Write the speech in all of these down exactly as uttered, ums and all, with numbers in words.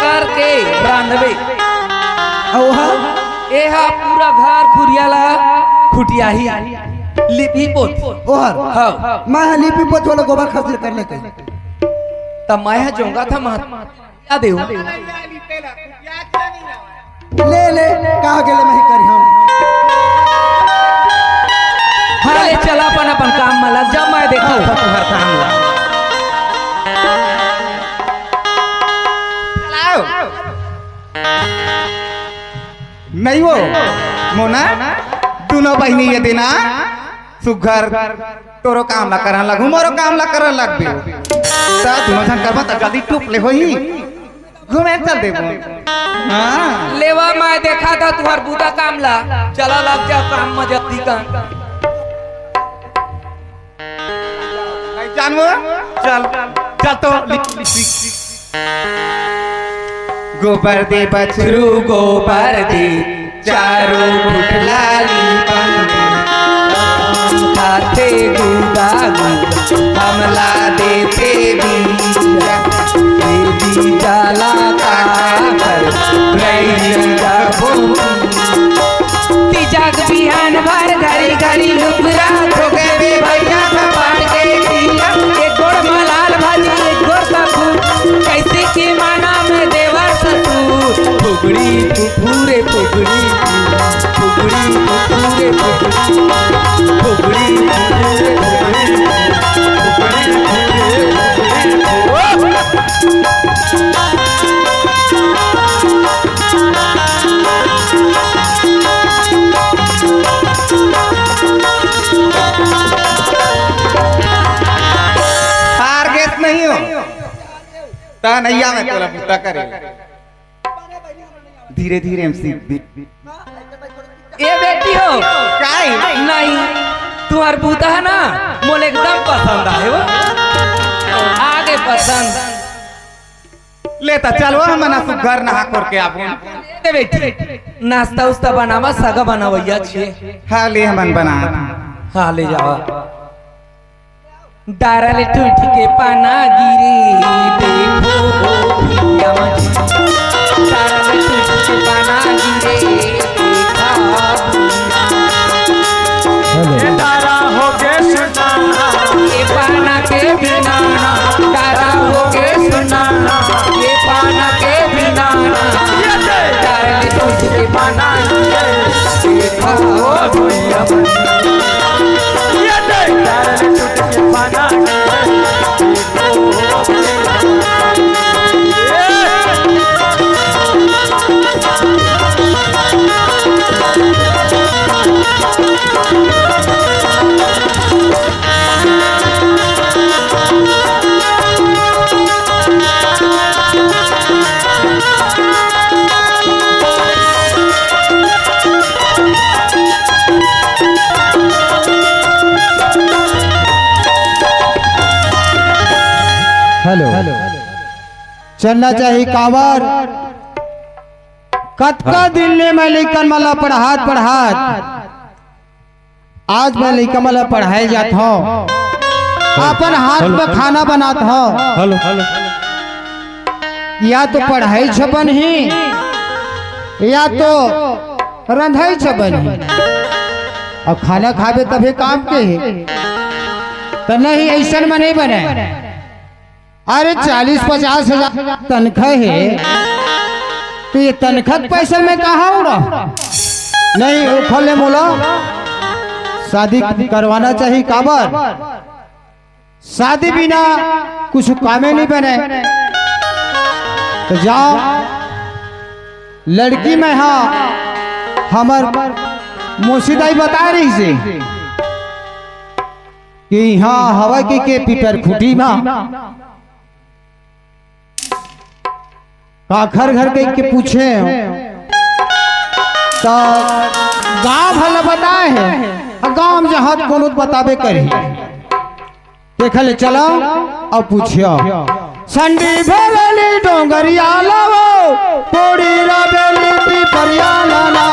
करके रांधबे। अउ ओहर? एहा पूरा घर खुरिया ला खुटियाही, लिपही पोतही। ओहर? हाँ। मैं ह लिपही पोत वाला गोबर खर्च कर लेते। त मैं ह जोंगा था महत। का देव? ले, ले, का गेले मही करिहौं। हाँ, ले, चल अपन, अपन काम में लग जा, मैं देखा था तुम्हार काम ला। चलाओ। नहीं वो, मोना, दोनों बहिनी ये देना, सुघर, तोरो काम ला करन लगहूँ, मोरो काम ला करन लगबे। त दोनों झन करबा त जल्दी टूप ले होही। घूमे चल देबो। हाँ। लेवा, मैं देखा था तुहर बूता काम ला। चला लग जा काम में जल्दी का। नहीं जानबो? चल, चल तो लिख, लिख, लिख। गोबर दे बछरू, गोबर दे, चारों गुठला ली बन। खाथे गुदा गुदा, हमला देथे बीजा। ए बीजा ला काबर रही जाबो। तीजा के बिहान भर घरी घरी लुकरा, ठोके बे भैया का पाड़ के खीरा। एक गोड़ में लाल भाजी, एक गोड़ का फूल, कैसे के माना में देवर ससुर। फुगड़ी फुफुरे फुगड़ी, फुगड़ी फुफुरे फुगड़ी, फुगड़ी फुफुरे फुगड़ी, फुगड़ी फुफुरे फुगड़ी। हार गेस नहीं हो, त नैया में तोला बूता करे। धीरे धीरे एमसी। ए बेटी हो। काई? नहीं, तुहर बूता है ना, मोला एकदम पसंद आए हो। आगे पसंद। ले त चल वो, हमन सुघर नहा खोर के आबो। ए बेटी, नाश्ता उस्ता बनावा, सगा बनवइया छे। हाँ, ले हमन बना। हाँ, ले जावा। डारा ले टूट के पाना गिरे, देखो ओ भैया मजी। डारा ले टूट के पाना गिरे, देखा भैया। हेलो। ए डारा हो गे सुना। ए पाना के बिना, डारा हो गे सुना। ए पाना के बिना, डारा ले टूट के पाना गिरे, देखा ओ भैया मजी। हेलो। चलना चाही काबर? कतका दिन ले मैं लइकन मन ला पढ़ात पढ़ात आज मैं लइका मन ला पढ़ाए जात हौं, अपन हाथ म खाना बनात हौं। हेलो। या तो पढ़ाई छपन ही, या तो रंधाई छपन ही। अब खाना खाबे तभे काम के हे, त नहीं, अइसन म नहीं बने। अरे, चालीस पचास हजार तनखा हे, त ये तनखा के पैसा मैं कहाँ उड़ा? नहीं, ओखर ले मोला शादी करवाना चाही। काबर? शादी बिना कुछ कामे नहीं बने। त जाओ, लड़की में हा, हमर मौसी दाई बता रही से कि इहाँ हवय के, के पीपर खूंटी म काखर घर के, के पूछे, त गांव भला बताए हे, अउ गांव म जहां कोनो बताबे करही। तेखर ले चला अउ पूछिया। संडी भरेली डोंगरिया लावो, कोड़ी रबेली पिपरिया लाना।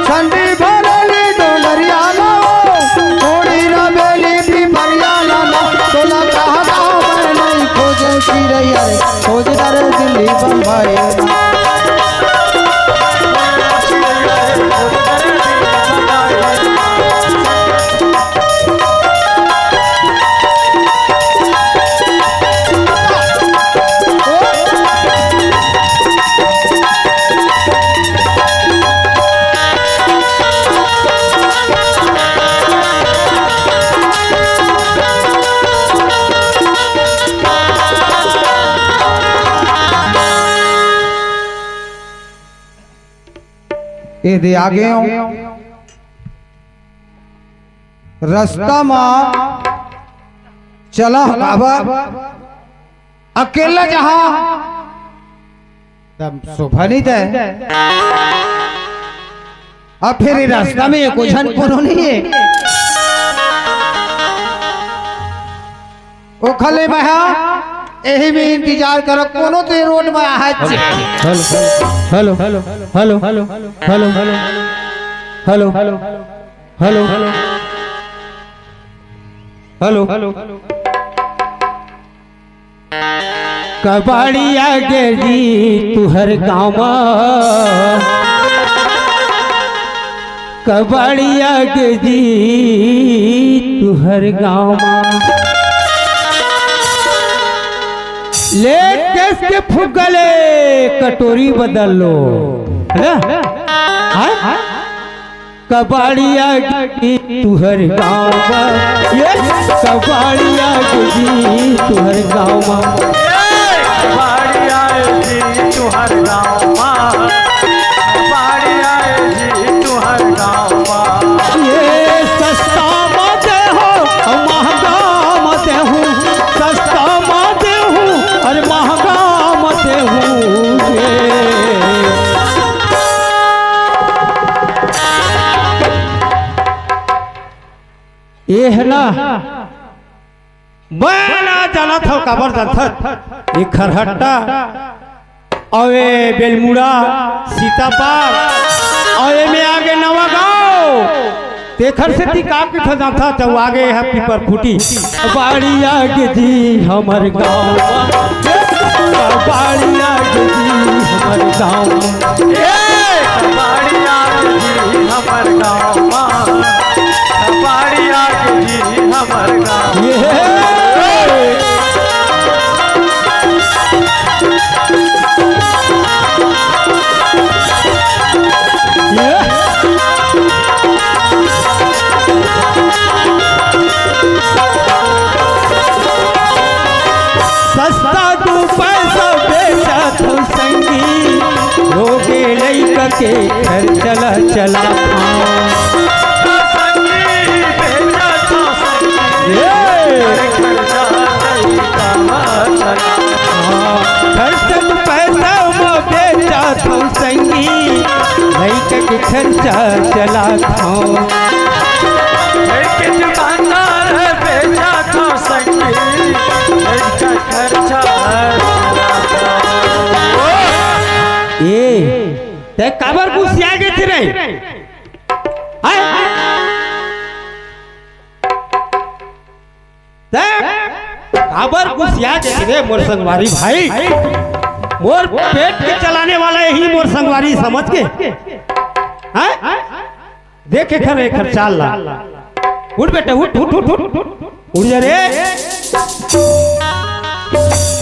संडी भरेली डोंगरिया लावो, कोड़ी रबेली पिपरिया लाना। तोला कहा गाँव में नहीं खोजे चिरैया रे, खोज डरे दिल्ली बम्बई। ए दे आगे हो। रास्ता मा चला काबर अकेला जहाँ तब शोभा नहीं दे। अब फिर ये रास्ता में एको झन कोनो नहीं है। ओखले महा यही में इंतजार करो, कोनो तो ये रोड में आ। Hello, hello, hello, hello, hello, hello, hello, hello, hello, hello, hello, hello, hello. कबाड़ी आगे जी तुहर गाँव मा, कबाड़ी आगे जी तुहर गाँव मा। ले केस के फुगले कटोरी बदल लो, है ना? हाँ? कबाड़ी आगे जी तुहर गाँव मा, ये कबाड़ी आगे जी तुहर गाँव मा। कबाड़ी आगे जी तुहर गाँव मा, कबाड़ी आगे जी तुहर गाँव मा। ये सस्ता मा देहूँ, महंगा मा देहूँ, सस्ता मा देहूँ, अरे महंगा मा देहूँ ये। ए है ना, मैं ना जानत हव काबर जानथस। ए खरहट्टा, अउ ए बेलमुड़ा, सीतापार, अउ एमे आगे नवागाँव। तेखर सेती का कहिथे जानथस, त आगे हे पीपर खूँटी। बाड़ी आगे जी हमर गाँव, बाड़ी आगे जी हमर गाँव। ए, बाड़ी आगे जी हमर गाँव मा, बाड़ी आगे जी हमर गाँव। ये। ये। सस्ता दू पैसा बेचत हूँ संगी, रोगे लइका के खर्चा ला चलात हूँ। ये। हाँ, खर्चा दू पैसा म बेचत हूँ संगी, लइका के खर्चा चलात हूँ। लइका के दुकानदार बेचत हूँ संगी, लइका खर्चा चलात हूँ। ए, तैं काबर गुसिया गे हस रे? हैं? तैं काबर गुसिया गे हस रे मोर संगवारी भाई? मोर पेट के चलाने वाला यही मोर संगवारी समझ के। हैं? देख एखर, एखर चाल ला। उठ बेटा, उठ, उठ, उठ, उठ। उठ जा रे।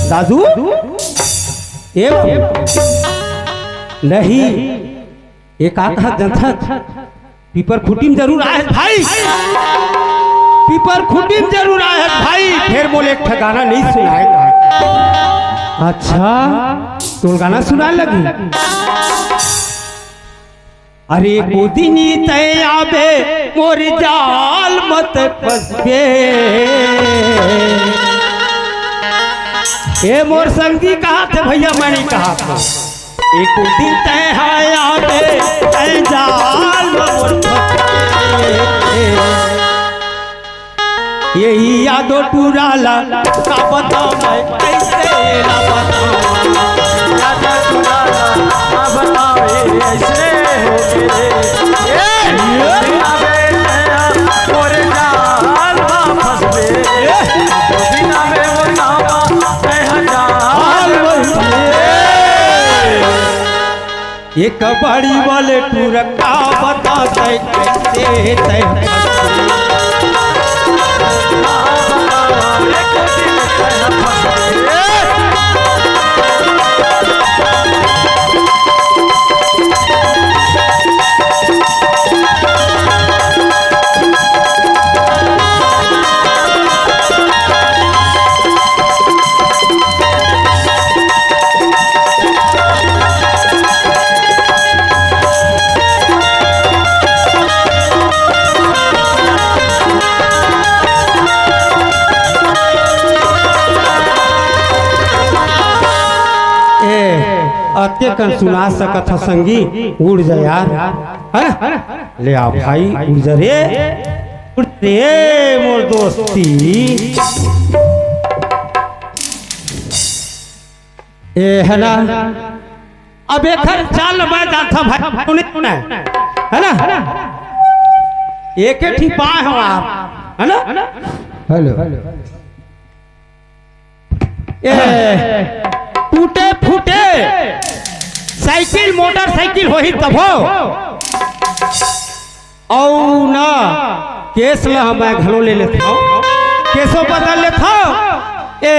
दादू। ए बाबू। नहीं। ए का कहत जनथस? पीपर खूँटी म जरूर आए हे भाई। पीपर खूँटी म जरूर आए हे भाई। फेर मोला एक ठा गाना नहीं सुनाए का। अच्छा, तोला गाना सुनाए लगही। अरे एको दिन तैं आबे मोर जाल म तैं फंसबे। ए मोर संगी कहत हे भैया, मैं नहीं कहत हूँ। एको दिन तैं हा आबे, तैं जाल म मोर फंसबे। यही यादव टूरा ला का बताओ मैं कैसे ला बताओ। यादव टूरा ला का बताओ, ये ऐसे हो गए। ए, ये बिना बे नया मोर जाल मा फंसबे। ए, बिना बे मोर नाम, मैं ये कबाड़ी वाले टूरा का बताते, कैसे तय ए, अतके कन सुना सकत ह संगी, उड़ जा यार, है ना? ले आ भाई, उड़ जा रे, उड़ रे मोर दोस्ती। ए, है ना? अब एखर चाल मैं जानता भाई, सुने, सुने, है ना? एक ही पाए हो आप, है ना? हेलो। ए, टूटे फूटे साइकिल, मोटरसाइकिल होही तभो। अउ ना, केस ला मैं घलो ले लेथव, केसो बदल लेथव। ए,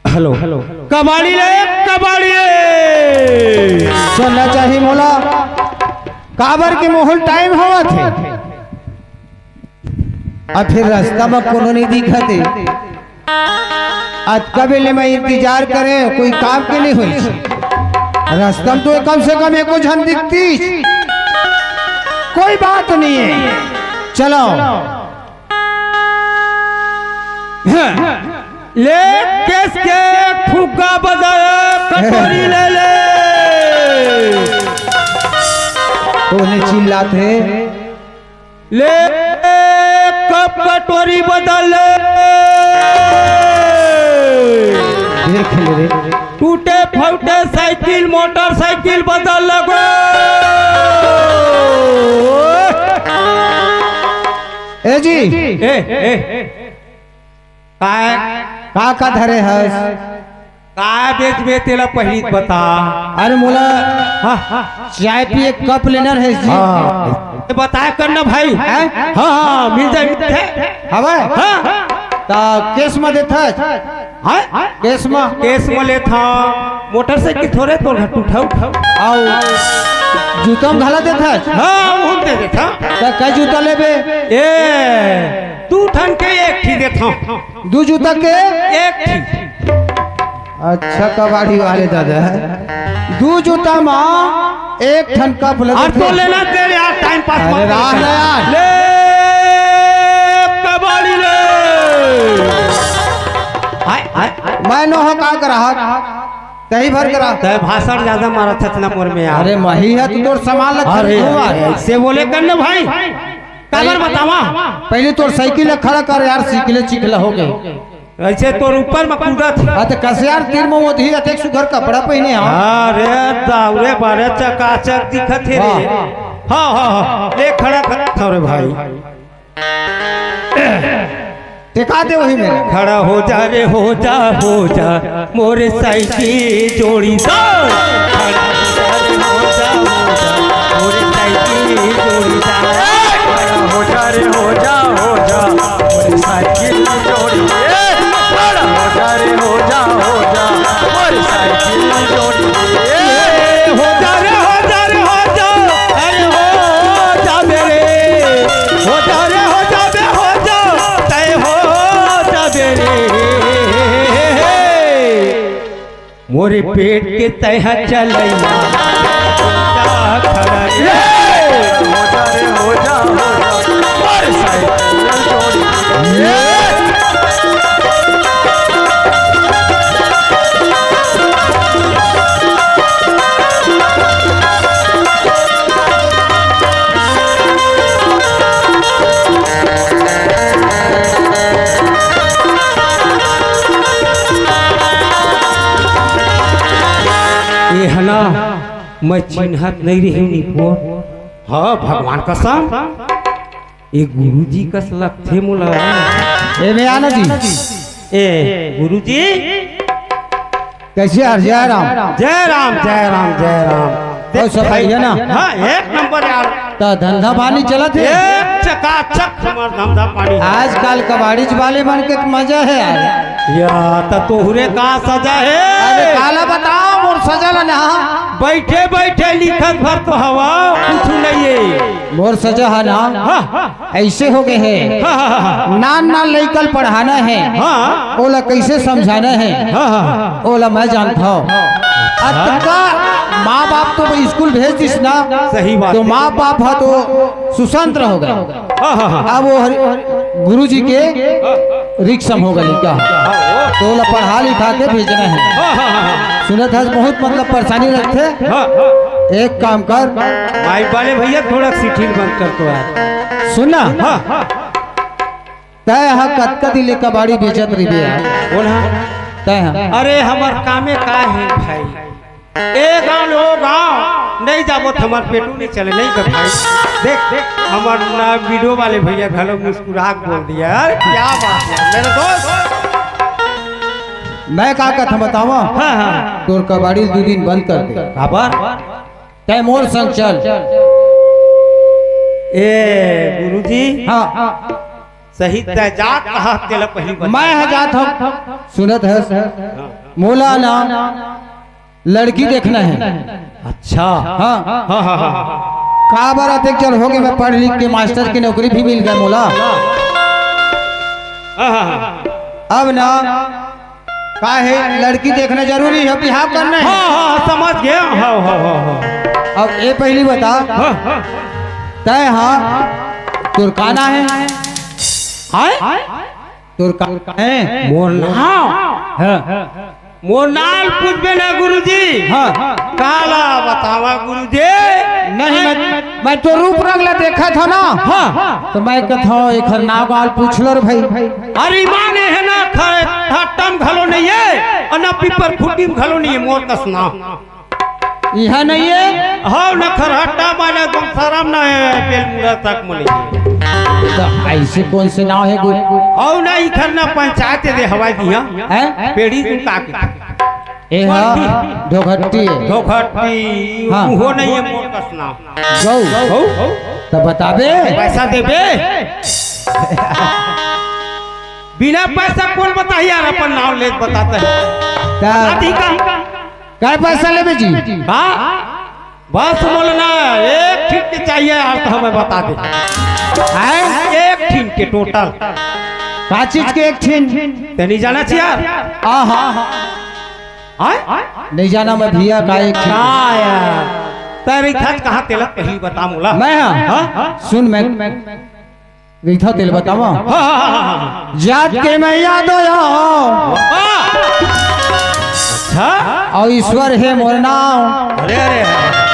हेलो, कबाड़ी ले, कबाड़ी ले। सुनना चाही मोला, काबर के मोहल टाइम होवत हे। अब फिर रास्ता में कोनो नहीं दिखत हे। अतका बेले मैं इंतजार करे, कोई काम के नहीं होई। रास्ता में तो कम से कम एको झन दिखती। कोई बात नहीं है, चलो। ले केस के फुग्गा बदल, कटोरी ले ले। कोने चिल्लात हे? ले कप कटोरी बदल ले। देख ले रे। टूटे फूटे साइकिल, मोटरसाइकिल बदल लगो। ए जी। ए, ए, ए। काय? का का धरे हस? काय बेचबे तेला पहिली बता। अरे मोला हाँ, हाँ। चाय पिए कप लेना रहे जी। हाँ। ये बताया करना भाई। हैं? हाँ, हाँ, मिल जाए, मिल जाए। हवय? हाँ। त केस म देथस? हैं? केस म? केस म लेथा। मोटरसाइकिल थोरे तोर घर उठाऊ। अउ जूता म घला देथस? हाँ, उन दे देथा। त कई जूता लेबे? ए, दू ठन के एक ठी देथा। दू जूता के? एक ठी। अच्छा, कबाड़ी वाले दादा, दू जूता म एक ठन कप लगे अउ तो थे। लेना दे यार, टाइम पास अरे मत राह कर। ना यार। ले, कबाड़ी ले। हाय, हाय, हाय। मैं नो हो का ग्राहक, तही भर ग्राहक। तय भाषण ज्यादा मारा छचना मोर में यार। अरे मही है, तू तोर सामान लग अरे, खरीदूंगा। अरे, से बोले कर ना भाई। काबर बतावा? पहले तोर साइकिल ला खड़ा कर यार, साइकिल चिखला हो गए। ऐसे तोर ऊपर में कूदत हे। हाँ, तो कस यार, तीर में वो धी अतेक सुघर कपड़ा पहने हव। अरे दाऊ रे, बड़े चकाचक दिखत हे रे। हाँ। हाँ, हाँ, हाँ। ले खड़ा, खड़ा था रे भाई। टेका दे वही मेरे। खड़ा हो जा रे, हो जा, हो जा, मोरे साइकिल जोड़ी दा। खड़ा हो जा रे, हो जा, हो जा, मोरे साइकिल जोड़ी दा। खड़ा हो जा रे, हो जा, हो जा, मोरे साइकिल जोड़ी। ए, खड़ा हो जा रे, हो जा, हो जा, मोरे साइकिल जोड़ी। ए, हो जा रे, हो जा रे, हो जा, अरे हो जा बे रे, हो जा रे, हो जा बे, हो जा, तय हो जा बे रे। मोरे पेट के तय ह चलैया, खड़ा रे। हो जा रे, हो जा, हो जा। अरे साईं। ए हना, मैं चिन्हत नहीं रही निपोर। हाँ, भगवान कसम, ए गुरुजी कस लगथे मोला। ए बे आना जी। ए गुरुजी। कैसे यार? जय राम। जय राम, जय राम, जय राम। और सब बढ़िया ना? हाँ, एक नंबर यार। तो धंधा पानी चलत हे? एक चकाचक हमार धंधा पानी। आजकल कबाड़ीज वाले मन के तो मजा हे यार। या, तो तोहरे का सजा हे? अरे काला बताओ, मोर सजा ला ना। बैठे बैठे लिखत भर तो हवा, कुछ नहीं है। मोर सजा है ना। हाँ, हाँ। ऐसे हो गए हे। हाँ, हाँ, हाँ, हाँ। नान नान लइका ल पढ़ाना हे। हाँ। ओला कैसे समझाना हे? हाँ, हाँ, हाँ। ओला मैं जानत हव। अतका माँ बाप तो स्कूल भेज दिस ना। सही बात तो है। माँ बाप ह तो सुशांत हो गए। हाँ, हाँ, हाँ। अब वो हरि-, गुरु जी के हाँ। रिक्शम हो गए क्या? हाँ, वो। तो ओला पढ़ा लिखा के भेजना हे। हाँ, हाँ, हाँ, हाँ। सुनत हस बहुत मतलब परेशानी रखथे। हाँ, हाँ। एक काम कर। माइक वाले भैया, थोड़ा सिठिल बंद कर तो यार। सुन ना। हाँ। तय ह कतका दिन ले कबाड़ी बेचत रहिबे यार? कौन हा? तय ह। अरे, हमर कामे का हे भाई? ए गाँव ले ओ गाँव नहीं जाबो त हमर पेटू नहीं चले, नहीं कर भाई। देख, देख, हमर ना वीडियो वाले भैया घलो मुस्कुरा के बोल दिया, "अरे, क्या बात है, मेरे दोस्त।" मैं का कथा बतावा? हाँ, हाँ। तोर कबाड़ी दू दिन बंद कर दे। काबर? तय मोर संग चल। ए गुरुजी। हाँ। सही तय जात कहा तेला पहिली बता। मैं ह जात हूँ। सुनत हस? हाँ। मोला ना लड़की देखना हे। अच्छा। हाँ। हाँ, हाँ, हाँ, हाँ। काबर अतेक जन हो गे, मैं पढ़ लिख के मास्टर की नौकरी भी मिल गए मोला। हाँ, हाँ, हाँ। अब ना का हे, लड़की देखना जरूरी हे, बिहाव करना हे। हाँ, हाँ, समझ गया। हाँ, हाँ, हाँ, हाँ। अब ये पहिली बता, हाँ, हाँ। तय हाँ, तोर का ना हे? हाय? तोर का हे? मोर नाव? हाँ। मोर नाव पूछबे ना गुरुजी। हाँ। काला बतावा गुरुजी? नहीं, मैं, मैं तो रूप रंग ला देखत हव ना। हाँ। तो मैं कहत हव, एखर नाव गाल पूछ लो रे भाई। अरे माने हे ना, खरहट्टा म घलो नहीं हे अउ ना पीपर खूंटी म घलो नहीं हे मोर कस नाव। इहाँ नहीं हे? हव ना, खरहट्टा माने गुमसरम ना हे, बेलमुड़ा तक म नहीं हे। तो ऐसे कौन से नाव हे गुरु? अउ ना, इखर ना पंचायत दे हवाई दिया। हैं? पेड़ी दिन का के। ए हा, कौन थी? धोघट्टी हे। धोघट्टी, हाँ। उहो नहीं हे मोर कस नाव। गौ। गौ? त बताबे? पैसा देबे? बिना पैसा कौन बताही यार, अपन नाव ले बताते हैं। का? बता दी का? काय पैसा लेबे जी? हाँ? बस मोला ना एक ठिन के चाहिए यार, तो हमें बता दे। हैं? एक ठिन के टोटल। का चीज के एक ठिन? ते नहीं जाना चाहिए यार। हाँ, हाँ। आय? नहीं जाना मैं भैया का एक ठिन। का यार? तेरी खत कहाँ तेला पहिली बता मोला। मैं हाँ? हाँ? सुन मैं रहिथव तेला बतावा। हाँ, हाँ, हाँ, हाँ। जात के मैं यादव हव। हाँ। अच्छा। अउ ईश्वर हे मोर नाव। अरे, अरे, अरे।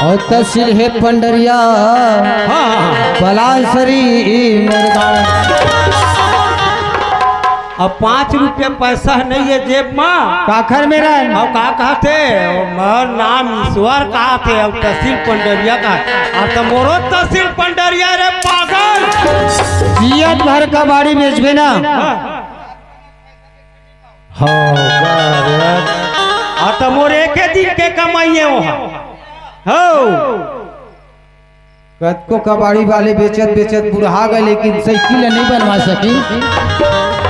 अउ तहसील हे पंडरिया। हाँ, हाँ, हाँ। बलासरी मोर गाँव। अब पाँच रुपया पैसा नहीं हे जेब मा। काखर में रह? अउ का कहथे? मोर नाम ईश्वर कहथे, अउ तहसील पंडरिया का। अउ त मोरो तहसील पंडरिया रे पागल। जियत भर कबाड़ी बेचबे ना। हाँ। हो, का रे? अउ त मोर एके दिन के कमाई हे वो। हो। कतको कबाड़ी वाले बेचत बेचत बुढ़ा गए, लेकिन साइकिल नहीं बनवा सकी।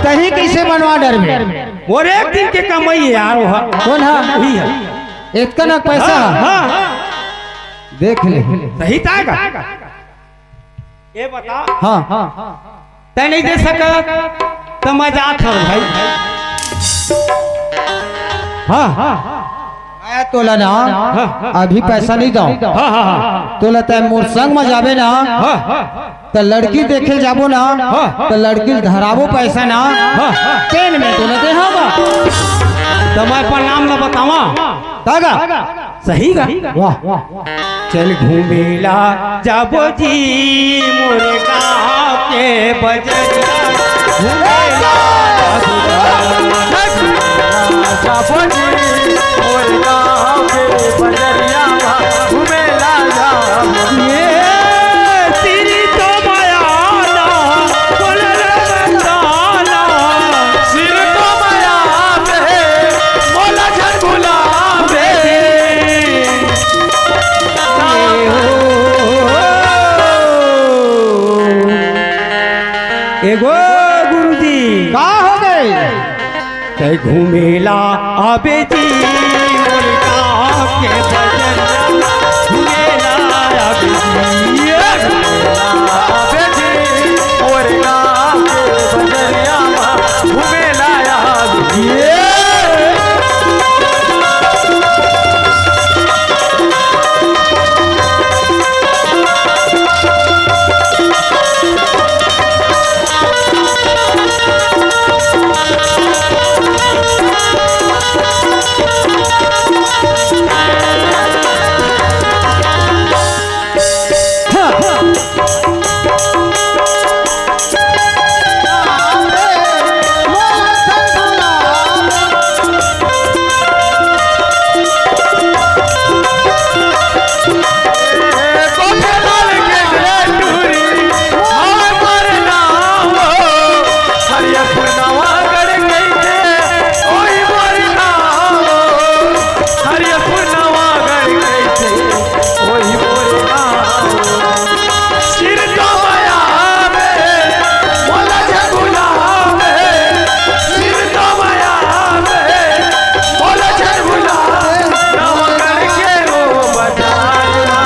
तही कैसे बनवा डरबे? मोर एक दिन के कमाई हे यार, वो। कौन हा? वही हे। इतना पैसा? हाँ, हाँ। देख ले। सही ताय का? ये बता। हाँ। तय नहीं दे सकत, त मैं जात हव भाई। हाँ। मैं तोला ना, हाँ। अभी पैसा नहीं दव। हाँ, हाँ, हाँ। तोला तय मोर संग में जाबे ना, हाँ। त लड़की देखे जाबो ना, हाँ। त लड़की धराबो पैसा ना, हाँ। तेन में तोला दे हवा। त मैं अपन नाम ला बतावा। तागा। सही गा? वाह। चल घूमेला जाबो जी मोर गाँव के बजरिया। घूमेला जाबो जी मोर गाँव के बजरिया। घूमेला जाबो। ये तेरी तो माया ना, बोल रे बताना। सिर तो माया है, बोला एगो गुरुजी। का हो गए? कहीं घूमेला आबे जी, मोर गाँव के बजरिया, घूमेला आबे जी। ये घूमेला आबे जी, मोर गाँव के बजरिया, घूमेला आबे जी। ये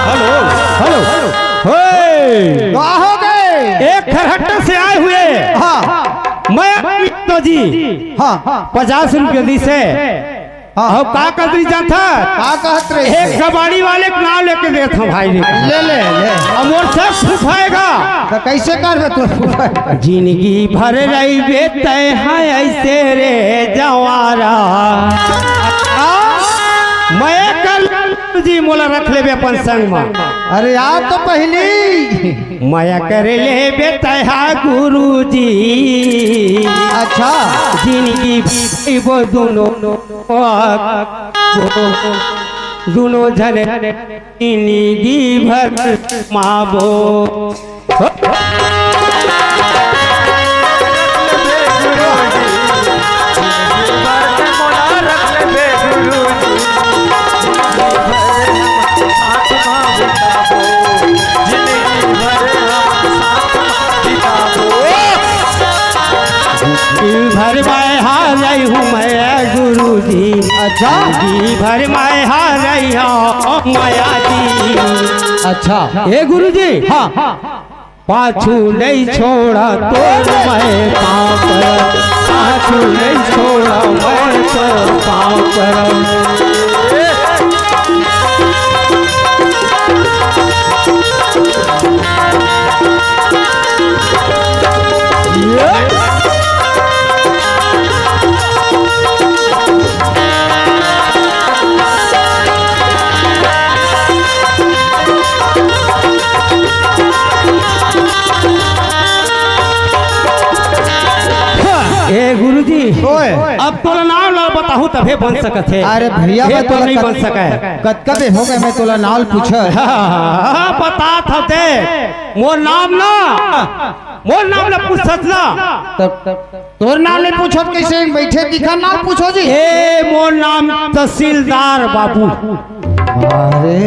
हेलो, हेलो, हेलो। होए। का हो गए? एक खरहट्टा से आए हुए। हाँ। मैं तो जी हाँ। पचास रुपये दी से। हाँ। अउ का कहत रही जानथा? का कहत रही? एक कबाड़ी वाले के नाम लेके देत हँव भाई रे। ले, ले, ले। अब मोर सब फुफाएगा। त कइसे करबे तोर फुफाएगा? जिनगी भर रहिबे तैं हा अइसे रे जवारा। मैं कर जी मोला रख लेबे अपन संग म। अरे आ तो पहिली। मया कर लेबे तैं हा गुरुजी। अच्छा। जिनगी भर वो दुनों, दुनों झन जिनगी भर माबो। दिन भर मैं हारई हूँ मैं गुरुजी। अच्छा। दिन भर मैं हारई हूँ मया जी। अच्छा। ए गुरुजी। हाँ। पाछू नहीं छोड़ा तोर मैं पाँव पर, पाछू नहीं छोड़ा मैं तोर पाँव पर। ए गुरुजी, ओए। अब तोला नाम ला बताहूँ तभे बन सकत हे। अरे भैया, ए, मैं तो तोला नहीं बन सकय। कतका दे हो गए मैं तोला नाम पूछत। हाँ, बतात हँव ते। मोर नाम ना, मोर नाम ला पूछत ना। तब, तब तोर नाम नहीं पूछत कइसे? बइठे दिखा, नाम पूछो जी। ए, मोर नाम तहसीलदार बाबू। अरे,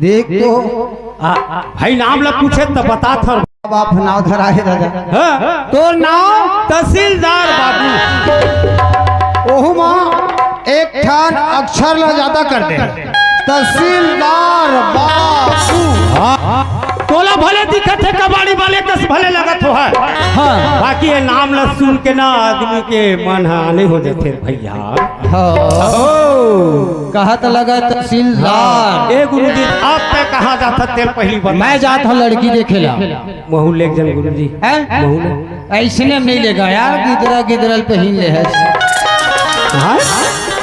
देख तो। आ, आ, भाई नाम ला पूछे त बतात हँव। बाप नाम धरा हे दादा। हाँ। तोर नाम? तहसीलदार बाबू। ओहू मा एक ठन अक्षर ला जादा कर दे। तहसीलदार बाबू। हाँ। तोला भले दिखत हे कबाड़ी वाले कस भले लगत होहय। हाँ। बाकी ये नाम ला सुन के ना आदमी के मन ह आने हो जाथे भैया। हाँ। ओ। कहत लगा तहसीलदार। ए गुरुजी, आप पे कहाँ जाथा तेल पहिली बता। मैं जात हँव लड़की देखे ला। महू लेग जन गुरुजी। हैं? महू ले। अइसने में नहीं लेगा यार, गिदरा गिदरल पहिन ले है। हाँ?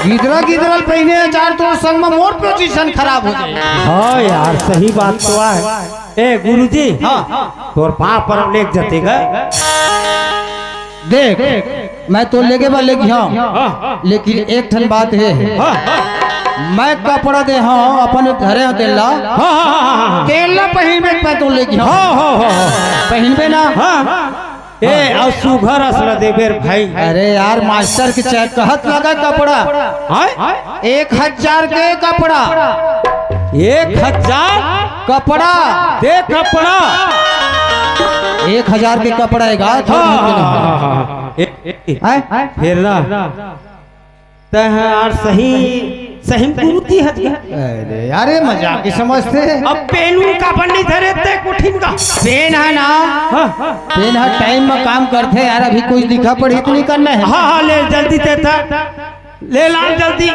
गिदरा गिदरल पहिने हे यार, तोर संग में मोर पोजीशन खराब हो जाए। हाँ यार, सही बात तो आय। ए गुरुजी, हाँ। तोर पाँव पर लेग जाथे गा। देख, मैं तो लेगे बर लेगे हँव, हाँ। लेकिन एक ठन बात हे। हाँ। मैं कपड़ा दे हँव, अपन धरे हँव तेला। हाँ, हाँ, हाँ, हाँ, हाँ। तेला पहिनबे, मैं तो लेगे हँव। हाँ, हाँ, हाँ, हाँ। पहिनबे ना? हाँ। ए, अउ सुघर अस ला देबे रे भाई। अरे यार, मास्टर के चेक कहत लगा कपड़ा। हाँ? एक हजार के कपड़ा। एक हजार? कपड़ा। दे कपड़ा। एक हजार के कपड़ा हे गा, हाँ, हाँ, हाँ, हाँ। ए, ए, ए, हैं? फेर ना। तैं ह यार सही, सही में गुरु जी हस गा। अरे यार, ये मजाक ही समझथे। अब पेन उन काबर नइ धरे तैं कोठी म गा? पेन हे ना, हाँ। पेन ह टाइम म काम करथे यार, अभी कुछ लिखा पढ़ी तो नइ करना हे। हाँ, हाँ, ले जल्दी दे त, ले ला जल्दी।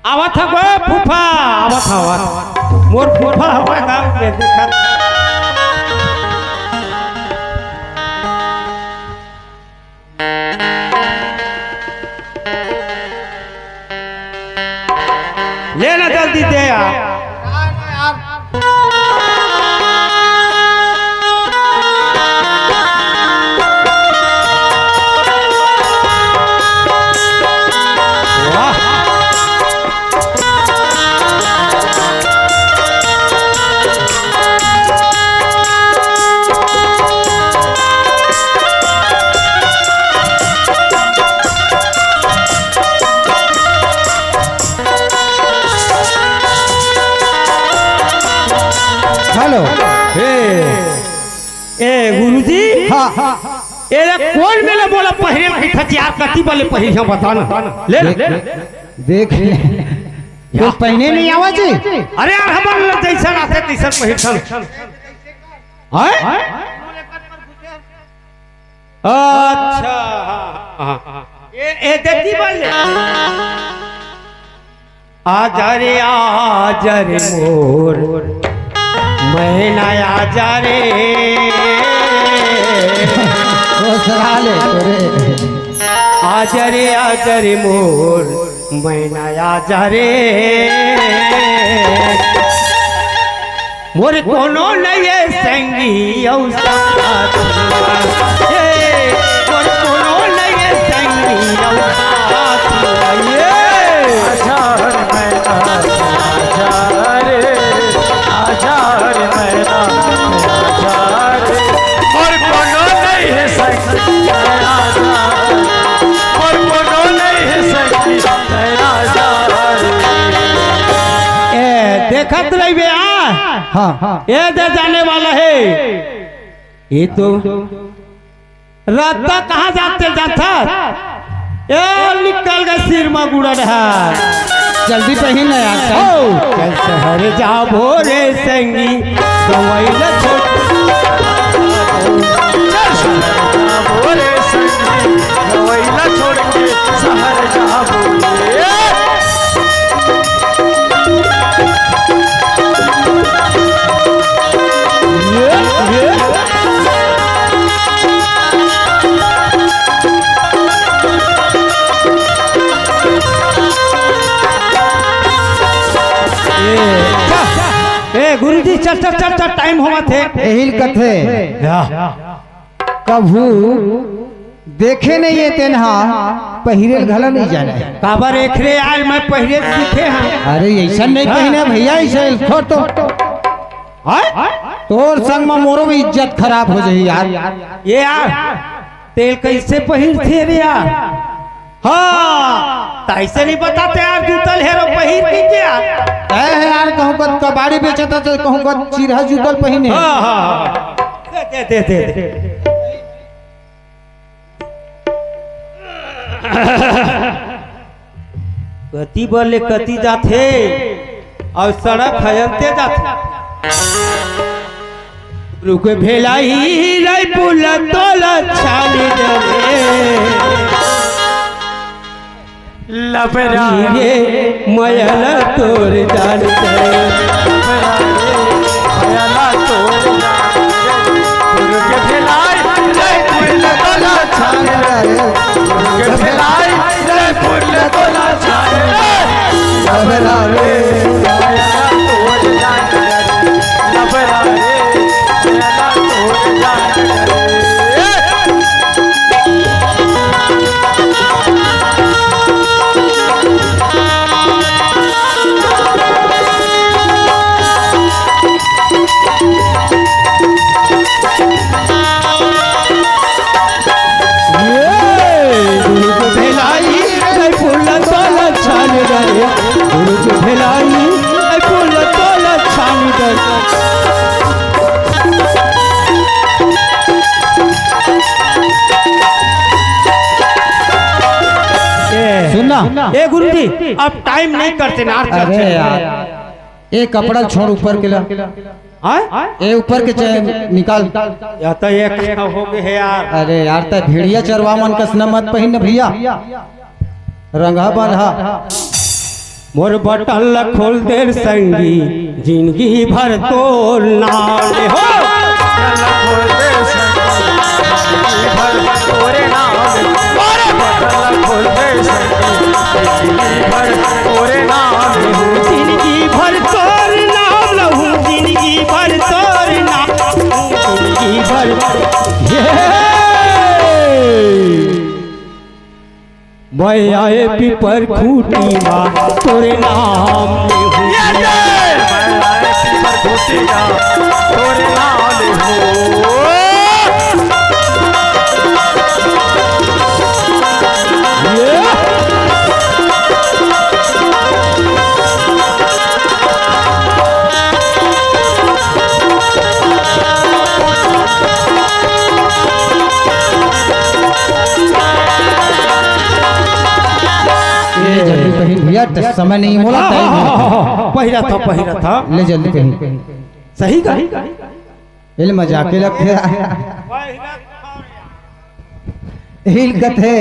आवत हे गो फूफा, आवत हे, आवत हे। मोर फूफा हवय का, के देखत। ले ना जल्दी दे यार। वाह। हेलो। ए, ए, गुरुजी। हाँ, हाँ। एला कोन मेर ले मोला पहिरे ल कहिथस यार, कति बले पहिरे हंव बता ना। ले ना। देख, देख। तोर पहिरे नइ आवत जी? अरे यार, हमन ल जइसन आथे तइसन पहिरथन। हैं? अच्छा, हाँ, हाँ, हाँ। ए, ए, देती बल। आजा रे, आजा रे मोर मैना, आजा रे। दूसरा ले तोरे। आजा रे, आजा रे मोर मैना, आजा रे। मोर कोनो नइ हे संगी अउ साथी, ए, मोर कोनो नइ हे संगी अउ साथी, ए। आजा रे मैना, आजा रे, आजा रे मैना, आजा रे। मोर कोनो नइ हे संगी, आजा, मोर कोनो नइ हे संगी, आजा रे। ए, देखत रहिबे, आ। हाँ, हाँ। ए दे जाने वाला हे। ये तो रास्ता कहाँ जाथे, जाथस? ए, निकल गे सिर म गुड़ा डहर। जल्दी पहिर ना यार। हो। चल शहर जाबो रे संगी, गंवई ल छोड़। चल शहर जाबो रे संगी, गंवई ल छोड़ के शहर जाबो रे। ए, गुरुजी, चल, चल, चल, चल, टाइम होवत हे। एहिल कथे। या। कभू देखे नइ हे तेन हा, पहिरे ल घला नइ जानय। काबर एखरे आज मैं पहिरे सीखे हंव। अरे, अइसन नइ पहिरे भइया, अइसन छोड़ तो। हैं? तोर संग म मोरो भी इज्जत खराब हो जाही यार। ए यार, तें कइसे पहिरथस रे यार? हाँ, त अइसे नइ बताते यार, जूता ल हेरो पहिर के यार। ए यार, कहूँ कत कबाड़ी बेचत हे त कहूँ कत चिरहा जूता ल पहिने। हाँ, हाँ, हाँ। दे, दे, दे, दे, दे। कति बर ले कति जाथे अउ सड़क ह अंते जाथे। रुक भेलाई रइपुर ल तोला छानी डरे। लबरा रे मया ल तोर जान डरे। लबरा रे मया ल तोर जान डरे। रुक भेलाई रइपुर ल तोला छानी डरे। रुक भेलाई रइपुर ल तोला छानी डरे। लबरा रे मया ल तोर जान डरे। लबरा रे मया ल तोर जान डरे। ए गुरुजी, अब टाइम नहीं करते ना, चल, अरे चल। यार, ए कपड़ा छोड़, ऊपर के ला। हाँ? ए ऊपर के चे-, निकाल। या तो एक हो गए है यार। अरे यार, तै भेड़िया चरवा मन कस न मत पहिन न भैया। रंगा बंधा। मोर बटन ला खोल दे रे संगी, जिंदगी भर तोर नाम ले हो। बटन ला खोल दे रे संगी, जिंदगी भर तोरे नाम ले। मोर बटन ला खोल दे रे संगी, जिंदगी भर तोरे नाम ले हो। जिंदगी भर तोर नाम लहू, जिंदगी भर तोर नाम, जिंदगी भर। ये। मैं आए पीपर खूंटी मा तोरे नाम ले हूँ। ये ले! मैं आए पीपर खूंटी मा तोरे नाम ले हूँ। ये! ले जल्दी पहिन भैया, ट-, समय नहीं मोला, हाँ, time हाँ, नहीं। हाँ, हाँ, हाँ, पहिरा था, पहिरा था। ले जल्दी पहिन। सही का? ये ले मजाक के लगथे। हिल कथे,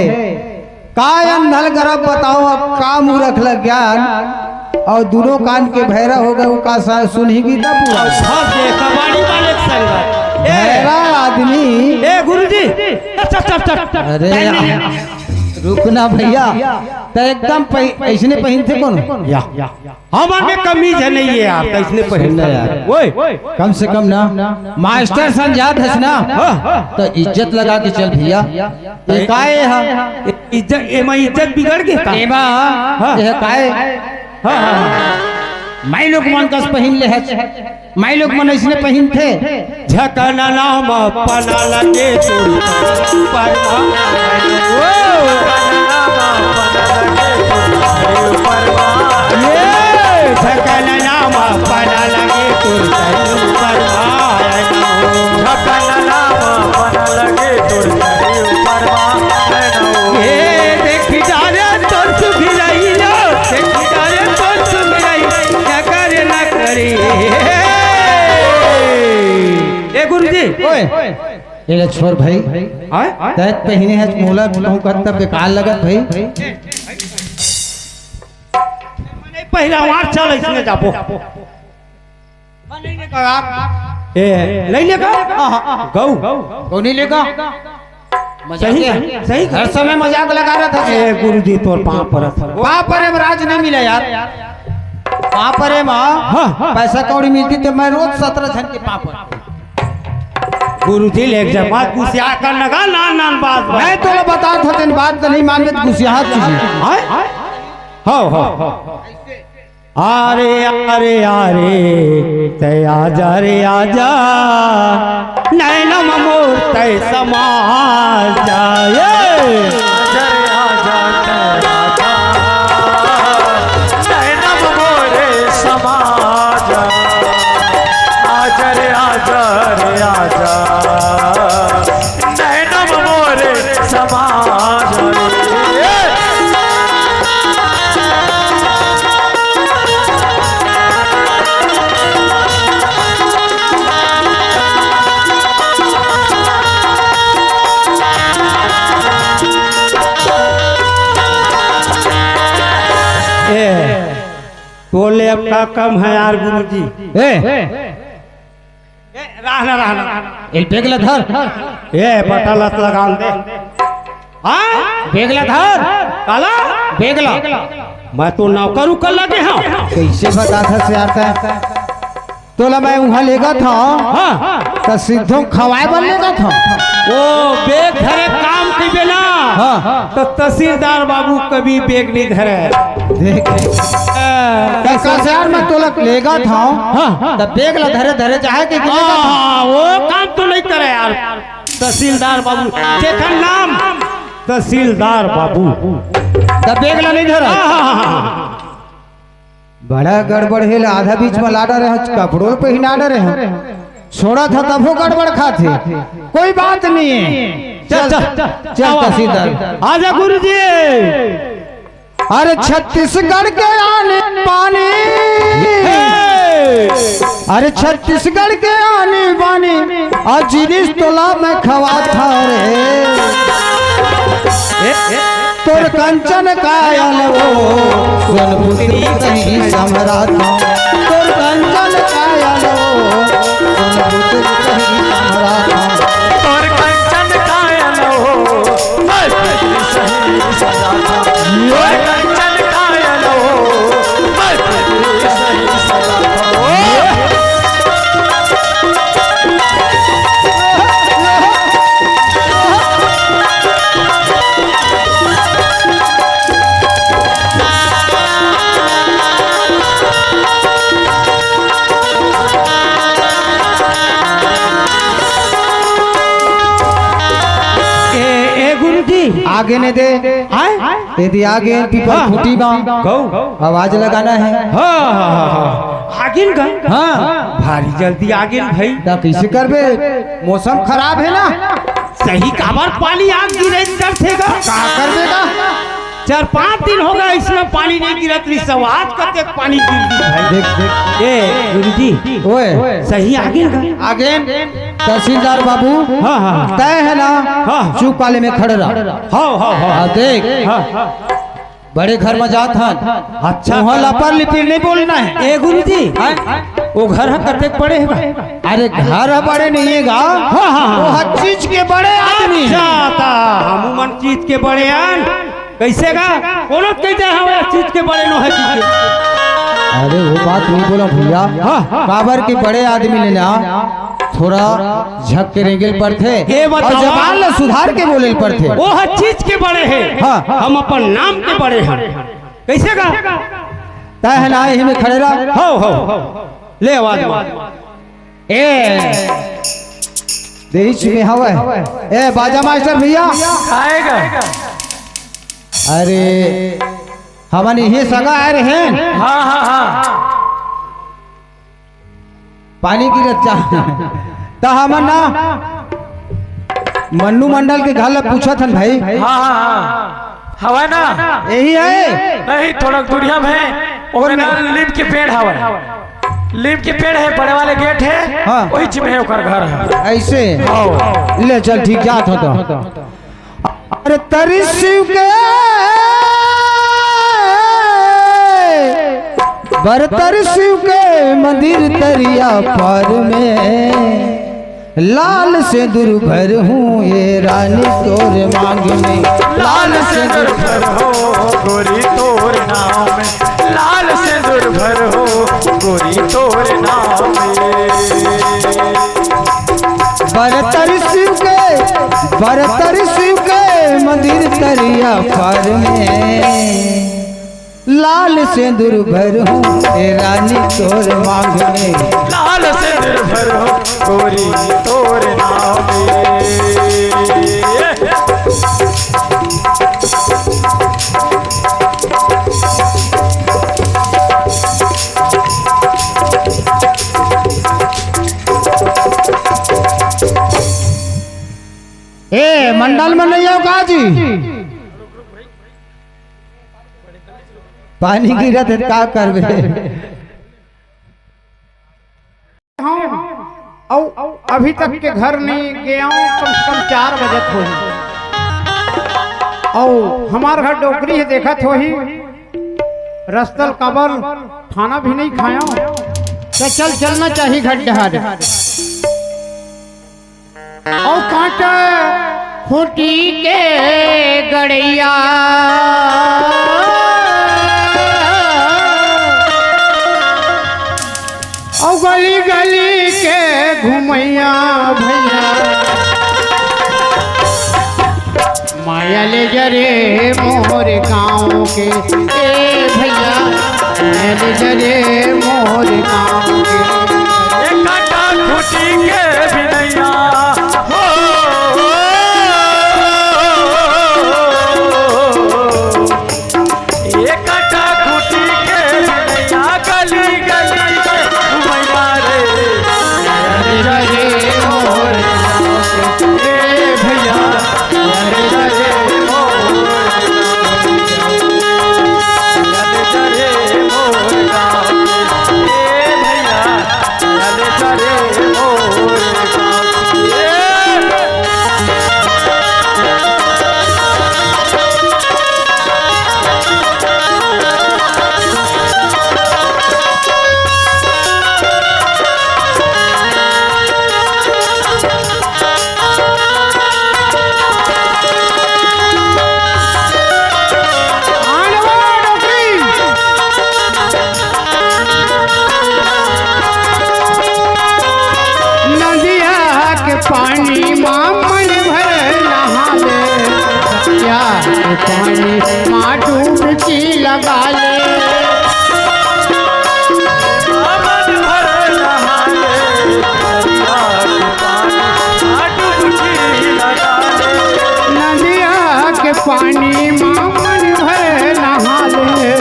का अंधल गरब बताओ, अब का मूरख लग ज्ञान, अउ दूनों कान के भैरा हो गए, वो का सा-, सुनही गीता पूरा। सब दे कबाड़ी वाले के संगत। ए, भैरा आदमी। ए गुरुजी, चल, चल, चल, चल। अरे time नहीं यार, है। रुकना भैया, त एकदम पहि-, ऐसने पहिनथे कोनो? या। हमर में कमीज है नहीं है यार, त इसने पहिनना यार। ओए, कम से कम ना, मास्टर सन जात हस ना, हाँ। त इज्जत लगा के चल भैया। ये काय हा? इज्जत, एमा इज्जत बिगड़ गे का? एमा, हाँ। ये काय? हाँ, हाँ, हाँ। माई लोग मन कस पहिन ले हस। माई लोग मन अइसने पहिनथे। झकना नाम पना लगे तोर ऊपर मा। ओ। ये झकना नाम पना लगे तोर ऊपर मा। झकना नाम पना लगे तोर ऊपर मा। ए, देखी जा रे तोर सुघरई लो, देखी जा रे तोर सुघरई, न करे, न करे। ए गुरुजी। ओए, ए लक्ष्मण भाई, हाँ? तै पहिने हस मोला कहूँ कत्ता बेकार लगत भाई। पहिला मार चल, इसने जाबो। ए, नहीं लेगा? हाँ, हाँ, हाँ। गऊ। गऊ नहीं लेगा? मजाक सही, है। सही। हर समय मजाक लगा रहा था। ए, गुरुजी, तोर पाँव परत हँव। पाँव परे म राज नहीं मिला यार। पाँव परे म हाँ, हाँ। पैसा कौड़ी मिलती तो मैं रोज सत्रह झन के पाँव पर। गुरुजी, ले एक जमात गुसिया कर लगा, नान नान बात बा। मैं तोला बतात हँव, तेन बात तो नहीं मानबे, गुसिया तुझे। हाँ? हाँ, हाँ, हाँ। अरे, अरे, अरे, तै आजा रे आजा, नैनम मोर तै समा जा। ए! आजा रे आजा, तै आजा, नैनम मोरे समा जा। आजा रे आजा रे आजा, नैनम मोरे समा जा। ए! ए, तोले अब का कम है यार गुरुजी। ए, ए, रहना, रहना। ए, बेग ला धर। ए, बटन ला लगान दे। हाँ? बेग ला धर। काला? बेग ला। मैं तो नौकर उकर लगे हँव। कइसे बतात हस यार तैं? तोला मैं उहाँ लेगत हँव। हाँ। त सिद्धो खवाए बर लेगत हँव। ओ, बेग धरे काम कइबे ना। हाँ। त तहसीलदार बाबू कभी बेग नहीं धरे। देख। ए, त कस यार मैं तोला लेगत हँव। हाँ। त बेग ला धरे धरे जाए के हाँ, वो काम तो नहीं करे यार। तहसीलदार बाबू, जेकर नाम तहसीलदार बाबू। त बेग ला नहीं धरा। हाँ, हाँ, हाँ, हाँ। बड़ा गड़बड़ हे, आधा बीच म ला डरे हस, कपड़ो पहिना डरे हस। छोड़त हँव तभो गड़बड़ खाथे। कोई बात नहीं है। चल, चल, चल, चल, आओ, तहसीलदार। आजा गुरुजी। अरे छत्तीसगढ़ के आनी बानी, अरे छत्तीसगढ़ के आनी बानी, अउ जिनिस तोला मैं खवात हँव रे। तोर कंचन काया ल वो सोनपुत्री कहीं समरथँव, तोर कंचन काया ल वो सोनपुत्री कहीं समरथँव। तोर कंचन काया ल वो, मैं सही सजाथँव। तोर कंचन काया ल वो, मैं सही सजाथँव। ए, ए गुरुजी। आगे ने दे। आय? ये दे आगे, पीपल हाँ। खूंटी बा। गऊ। आवाज लगाना है। हाँ, हाँ, हाँ, हाँ। आगिन का? हाँ। भारी जल्दी आगिन भाई। त कइसे करबे? मौसम खराब हे ना। सही काबर पानी आग गिरे करथे गा? का करबे गा? चार पांच दिन हो गे, अइसने पानी नइ गिरत रहिस, आज कतेक पानी गिर दिस भाई। देख, देख। ए, गुरुजी। ओए। सही आगिन का? आगिन। तहसीलदार बाबू, हाँ, हाँ, हाँ। तय है ना? हाँ। चुप वाले में खड़े रह। हाँ, हाँ, हाँ। हाँ, देख। हाँ। बड़े घर में जात हन। अच्छा। वहाँ लपर लिपिर नहीं बोलना है। ए गुरुजी, हाँ? वो घर ह कतेक बड़े हे गा? अरे घर ह बड़े नहीं हे गा। हाँ, हाँ, हाँ। वो हर चीज के बड़े आदमी हैं। अच्छा, त हमू मन चीज के बड़े हन। कइसे गा? कोनो कहिथे हर चीज के बड़े नो है कहिके। अरे वो बात नहीं बोला भैया। हाँ, हाँ। काबर के बड़े आदमी ले ना थोड़ा झक के रेंगे ल परथे। ये अउ बतावा। जबान ल सुधार के बोले ल परथे। वो हर चीज के बड़े हे। हाँ। हम अपन नाम के बड़े हन। कइसे गा? तय है ना, यही में खड़े रह। हो, हो। ले आवाज मार। ए, देही चुमे हवय। ए, बाजा मास्टर भैया। आएगा। अरे, हमन इही सगा आए रहेन। हाँ, हाँ, हाँ। पानी गिरत जा। त हमन ना मन्नू मंडल के घर ल पूछत हन भाई। हाँ, हाँ, हाँ। हवय ना? यही है? नहीं, थोड़ा दूरिया में है। ओमे ना नीम के पेड़ हवय। नीम के पेड़ है, बड़े वाले गेट है। हाँ। वही जिम है, ओकर घर है। ऐसे? हाँ। ले चल, ठीक, जात हो तो। अरे तरी शिव के, बर तरी शिव के मंदिर तरिया पार में, लाल सेंदुर भरहूँ ए रानी तोर मांग में। लाल सेंदुर भरहूँ गोरी तोर नाम में, लाल सेंदुर भरहूँ गोरी तोर नाम में। बर तरी शिव के, बर तरी शिव के मंदिर तरिया पार में, लाल सेंदुर भरहूँ ए रानी तोर मांग में। लाल सेंदुर भरहूँ गोरी तोर नाम में। ए, मंडल में नहीं हो का जी? पानी गिरत हे, का करबे? हूँ, अउ अभी तक के घर नहीं गए हूँ, कम से कम चार बजत होही। अउ हमार घर डोकरी हे, देखत होही, रस्ता ल काबर खाना भी नहीं खाया, त चल चलना चाहिए घर डहर। अउ कांटा खूंटी के गड़ैया, अउ गली गली के घुमैया भैया, माया ले जा रे मोर गाँव के, ए भैया, माया ले जा रे मोर गाँव के। ए कांटा खूंटी के बिनैया, हो, हो, ए कांटा खूंटी के बिनैया, गली गली के घुमैया रे, माया ले जा रे मोर गाँव के, ए भैया, माया ले जा रे मोर गाँव के। पानी मा डुबकी लगा ले। नदिया के पानी मा मन भर नहा ले,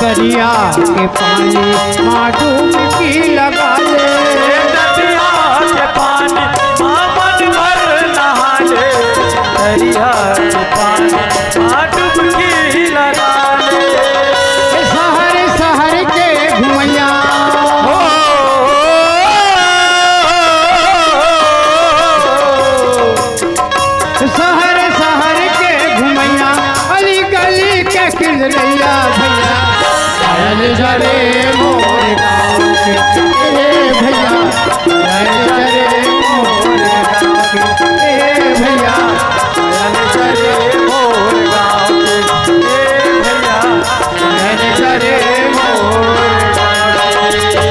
दरिया के पानी मा डुबकी लगा ले। नदिया के पानी मा मन भर नहा ले, दरिया के पानी मा डुबकी लगा ले। शहर शहर के घुमैया हो, शहर शहर के घुमैया, गली गली के किंजरैया भैया। पायल जरे मोर गाँव के, ए भैया। पायल जरे मोर गाँव के, ए भैया। पायल जरे मोर गाँव के, ए भैया। पायल जरे मोर गाँव के।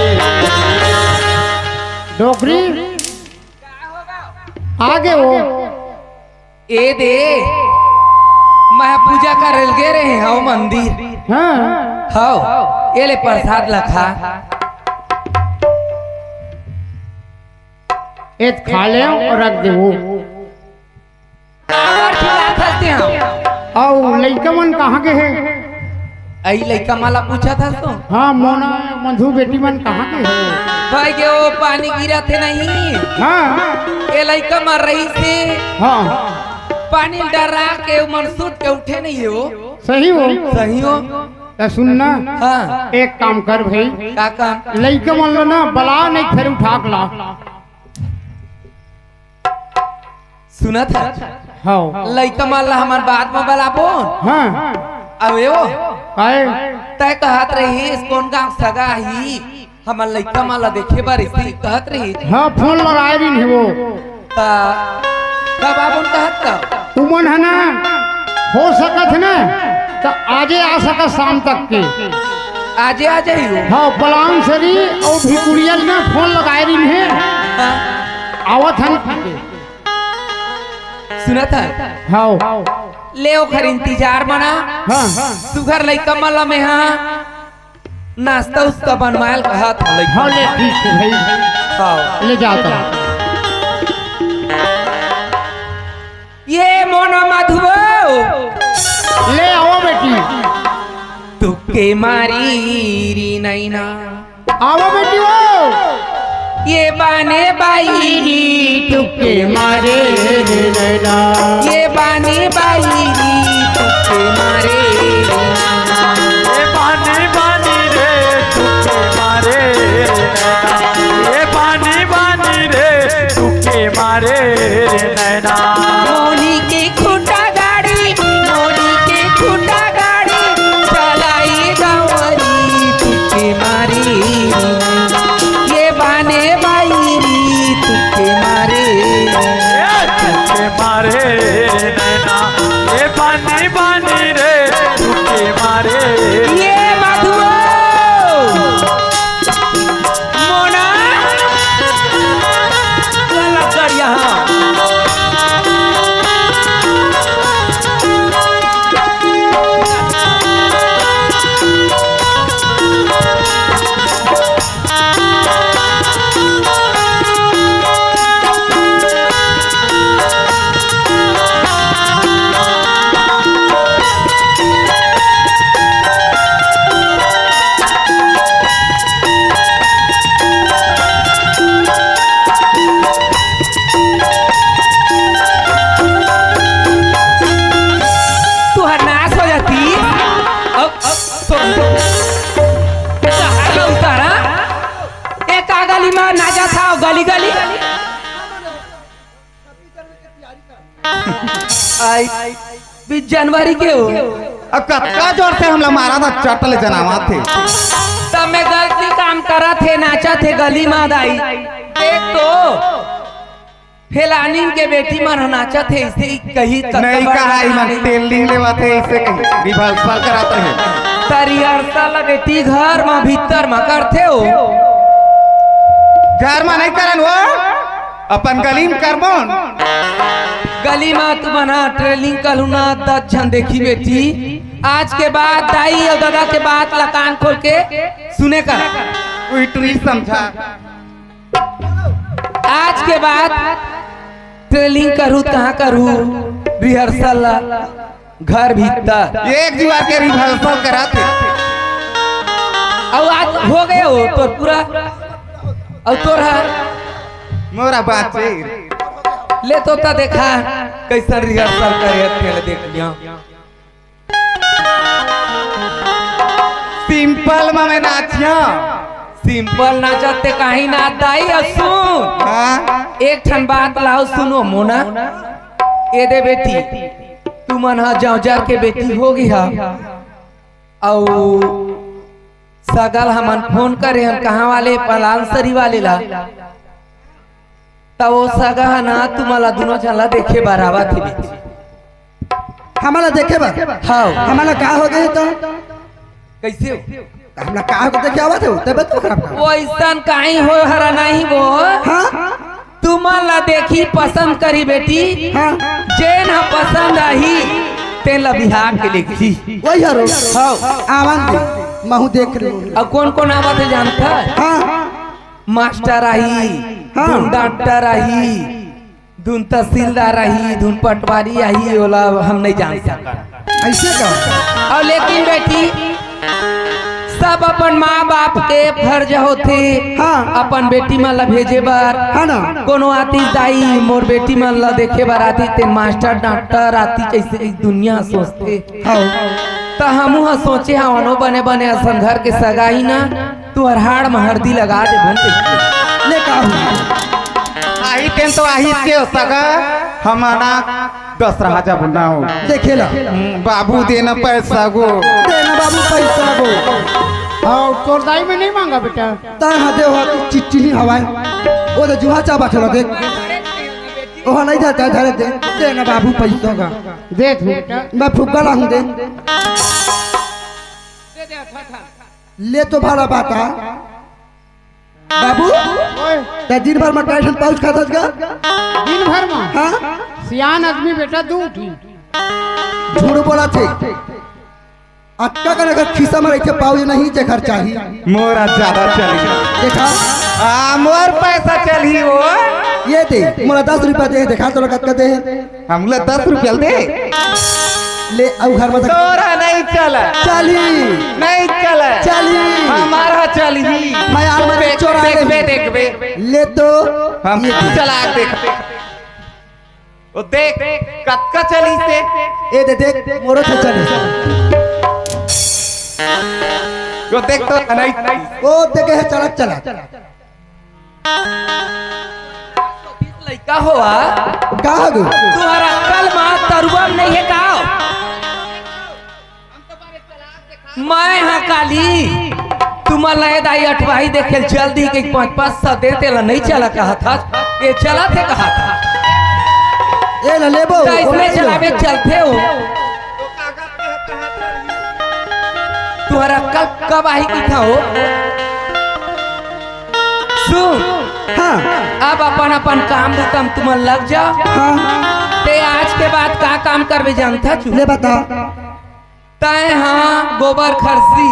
डोकरी आगे हो। ए दे, मैं पूजा करे ल गे रहे हव मंदिर। हाँ। हव, ए ले प्रसाद ल खा। ए खा ले अउ रख दे वो। काबर खिलात हस ते हम? अउ लइका मन कहाँ गे हे? अई लइका मन ला पूछत हस तो? हाँ, मोना, मधु बेटी मन कहाँ गे हे? भाई के वो पानी गिरत हे नहीं? हाँ। ये लइका मन रहिस हे। हाँ। पानी डरा के मन सुत के उठे नहीं हे वो। सही हो। सही हो। त सुन ना। हाँ। एक काम कर भाई। का काम? लइका मन ला ना बला नहीं, फेर उठा के ला। सुनत हस? हाँ। लइका मन ला हमन बाद म बलाबो। हाँ। अबे वो, काय? तैं कहत रहिस, कोन गाँव सगा ही? हमन लइका मन ला देखे बर अइसे कहत रहिस। हाँ, फोन लगाए रहिन हे वो। त कब आबोन कहत त? उमन हे ना, हो सकत हे ना, त आजे आ सकत शाम तक के। आजे आ जाही वो? हाँ, पलांसरी अउ भिकुड़िया ल ना फोन लगाए रहिन हे। हाँ। आवत हन। सुनत हस? हाँ। ले ओखर इंतजार म ना। हाँ। सुघर लइका मन ला मेहा नाश्ता उस्ता बनवाए ल कहत हँव लइका। हाँ, ले ठीक हे भाई। हाँ। ले जात हँव। ये मोना मधुओ। ले आओ बेटी। तुके मारी री नैना। आवा बेटी हो। ये बाने बाई री तुके मारे रे नैना। ये बाने बाई री तुके मारे रे नैना। ये बाने बाने रे तुके मारे रे नैना। ये बाने बाने रे तुके मारे रे नैना। मोनी के खुटा गाड़ी, मोनी के खुटा गाड़ी, चलाई दवरी तुके मारे। ये बाने बाई री तुके मारे। ए, तुके मारे नैना, ए बानी बानी रे, तुके मारे। ये मधुओ। मोना, चला कर यहाँ। तुहर नाश हो जाती। अब, अब, तो, तो, उतारा। एक आ गली में नाचा था, गली, गली। आई, बीस जनवरी के हो। अब कतका जोर से हमला मारा था, चट ले जनावा थे। तब मैं गलती काम करा थे, नाचा थे गली में दाई। देख तो, फेलानी के बेटी मन नाचा थे, इसे ही कही कतका नहीं बड़ा कहा, इमन ट्रेनिंग लेवा थे, इसे कही रिहर्सल कराते हैं। त रिहर्सल बेटी घर में भीतर में करथे हो। घर में नहीं करन वो। अपन गली म करबो। गली म तुमन ह ट्रेलिंग करहू ना, दस झन देखही बेटी। आज के बाद दाई अउ ददा के बात ला कान खोल के सुने कर। उही टुरी समझा। आज के बाद ट्रेलिंग करहू, कहाँ करहू रिहर्सल ला? घर भीतर। एक जुआर के रिहर्सल कराथे। अउ आज हो गए हो तोर पूरा। अउ तोर ह? मोरा बाँचे। ले तो ता देखा, कइसन रिहर्सल करे हथे, ले देख लिया। सिंपल म मैं नाचिया। सिंपल नाचत ते काहीं ना दाई, अउ सुन। हाँ? एक ठन बात लाव सुनो मोना। ए दे बेटी, तुमन ह जौजर के बेटी होगे हा। अउ सगा ल हमन फोन करे हन, कहाँ वाले, पलानसरी वाले ला। त ओ सगा ह ना तुमन ला दुनों झन ला देखे बर आवत हे बेटी। हमन ला देखे बर? हव। हमन ला का हो गे त? कइसे हो? हमला का हो देखे आवत हो, तबीयत तो खराब का? वो अइसन काहीं हो हरा नहीं वो। हाँ? तुमन ला देखही, पसंद करही बेटी। हाँ। जेन ह पसंद आही, तेन ला बिहार के लेगही। वही हरो। हव। आवन दे, महू देख लूँ। अउ कोन कोन आवत हे जानत हस? हाँ। मास्टर आही, हाँ। धुन डॉक्टर आही, धुन तहसीलदार आही, धुन पटवारी आही, ओला हम नहीं जान सकन। अइसे का? अउ लेकिन बेटी, सब अपन माँ बाप के फर्ज होथे, हाँ। अपन बेटी मन ला भेजे बर। हाँ ना। कोनो आतिस दाई, मोर बेटी मन ला देखे बर आतिस, तेन मास्टर डॉक्टर आतिस, जइसे इस दुनिया सोचथे। हाँ। त हमू ह सोचे हवन, ओ बने बने असन घर के सगा ही ना, तुहर हाड़ म हरदी लगा देबो। ले का हुआ? आही तेन तो आही के सगा, हमन दस राजा बनाओ। देखे ला। हम्म, बाबू देना पैसा गो। देना बाबू पैसा गो। हाँ, तोर दाई में नहीं मांगा बेटा। ता हा दे हो चिट्ठी ही हवाए। ओ तो जुहा चाबा खेलो देख। ओहा नहीं जाता, धरे दे। देना बाबू पैसा गा। दे तू बेटा। मैं फुग्गा लाहूं दे। ले तो भला बात आ। बाबू, ओए। त दिन भर म काय ठन पाउच खाथस गा? दिन भर म? हाँ? सियान आदमी बेटा, दू ठी। झूठ बोलथे। अतका कन अगर खिस्सा म रहिथे पाउच नहीं जेकर चाही। मोर आज ज्यादा चलही। देखा? आ, मोर पैसा चलही वो। ये दे, मोला दस रुपया दे, देखा तोला कतका दे। हमला दस रुपया दे। ले, अउ घर में तक तोरा नहीं चला। चली। नहीं चला। चली। हमारा चलही। मैं यार, मैं देख, चोरा देख ले। बे, देख बे। ले तो। हम ये दे। चला देख। वो देख, कतका चली से। ए दे देख, मोरो से चली। वो देख तो नहीं। वो देखे है, चला, चला। लइका हो आ? का हो गो? तुहर अक्कल मा तरुआ म नइ हे का? मैं हा काली तुमन ला ए दाई अठवाही देखे ल चल दी के पाँच पाँच सौ दे, तेला नइ चला कहत हस। ए चलत हे कहत हस। ए ला लेबो, त अइसने ओला चलाबे लेबो। चलथे हो। तुहर अक्कल कब आही कहिथंव हो? सुन। हाँ। अब अपन अपन काम बुता म तुमन लग जा। हाँ। ते आज के बाद का काम करबे जानथस? ले बता। तैं हा गोबर खरसी।